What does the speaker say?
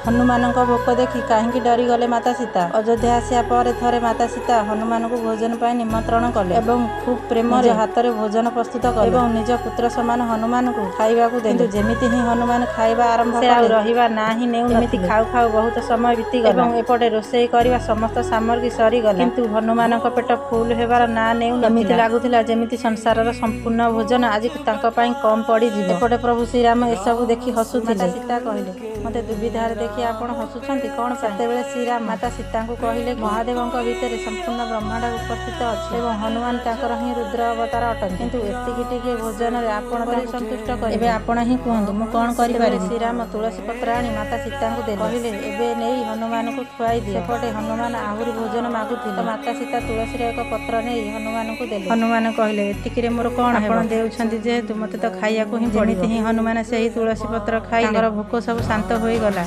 ହନୁମାନଙ୍କ ଭୋକ ଦେଖି କାହିଁକି ଡରିଗଲେ ମାତା ସୀତା? ଅଯୋଧ୍ୟା ଆସିବା ପରେ ଥରେ ମାତା ସୀତା ହନୁମାନଙ୍କୁ ଭୋଜନ ପାଇଁ ନିମନ୍ତ୍ରଣ କଲେ ଏବଂ ଖୁବ୍ ପ୍ରେମରେ ନିଜ ହାତରେ ଭୋଜନ ପ୍ରସ୍ତୁତ କଲେ ଏବଂ ନିଜ ପୁତ୍ର ସମାନ ହନୁମାନଙ୍କୁ ଖାଇବାକୁ ଦେଲେ। କିନ୍ତୁ ଯେମିତି ହିଁ ହନୁମାନ ଖାଇବା ଆରମ୍ଭ କଲେ, ଆଉ ରହିବା ନାଁ ହିଁ ନେଉ। ଏମିତି ଖାଉ ଖାଉ ବହୁତ ସମୟ ବିତିଗଲା ଏବଂ ଏପଟେ ରୋଷେଇ କରିବା ସମସ୍ତ ସାମଗ୍ରୀ ସରିଗଲା, କିନ୍ତୁ ହନୁମାନଙ୍କ ପେଟ ଫୁଲ ହେବାର ନାଁ ନେଉ। ଏମିତି ଲାଗୁଥିଲା ଯେମିତି ସଂସାରର ସମ୍ପୂର୍ଣ୍ଣ ଭୋଜନ ଆଜି ତାଙ୍କ ପାଇଁ କମ୍ ପଡ଼ିଯିବ। ଏପଟେ ପ୍ରଭୁ ଶ୍ରୀରାମ ଏସବୁ ଦେଖି ହସୁଥିଲେ। ସୀତା କହିଲେ, "ମୋତେ ଦୁବିଧାରେ ଦେଖି ଆପଣ ହସୁଛନ୍ତି କ'ଣ ପାଇଁ?" ସେତେବେଳେ ଶ୍ରୀରାମ ମାତା ସୀତାଙ୍କୁ କହିଲେ କି ମହାଦେବଙ୍କ ଭିତରେ ସମ୍ପୂର୍ଣ୍ଣ ବ୍ରହ୍ମାଣ୍ଡ ଉପସ୍ଥିତ ଅଛି ଏବଂ ହନୁମାନ ତାଙ୍କର ହିଁ ରୁଦ୍ର ଅବତାର ଅଟନ୍ତି। କିନ୍ତୁ ଏତିକି ଟିକିଏ ଭୋଜନରେ ଆପଣ ତାଙ୍କୁ ସନ୍ତୁଷ୍ଟ କରିବେ? ଏବେ ଆପଣ ହିଁ କୁହନ୍ତୁ, ମୁଁ କ'ଣ କରିପାରିବି? ଶ୍ରୀରାମ ତୁଳସୀ ପତ୍ର ଆଣି ମାତା ସୀତାଙ୍କୁ ଦେଲେ। କହିଲେ, "ଏବେ ନେଇ ହନୁମାନଙ୍କୁ ଖୁଆଇ ଦିଅ।" ସେପଟେ ହନୁମାନ ଆହୁରି ଭୋଜନ ମାଗୁଥିଲେ ତ ମାତା ସୀତା ତୁଳସୀର ଏକ ପତ୍ର ନେଇ ହନୁମାନଙ୍କୁ ଦେଲେ। ହନୁମାନ କହିଲେ, "ଏତିକିରେ ମୋର କ'ଣ? ଆପଣ ଦେଉଛନ୍ତି ଯେହେତୁ, ମୋତେ ତ ଖାଇବାକୁ ହିଁ ପଡ଼ିବ।" ଯେମିତି ହିଁ ହନୁମାନ ସେହି ତୁଳସୀ ପତ୍ର ଖାଇ, ତାଙ୍କର ଭୋକ ସବୁ ଶାନ୍ତ ହୋଇଗଲା।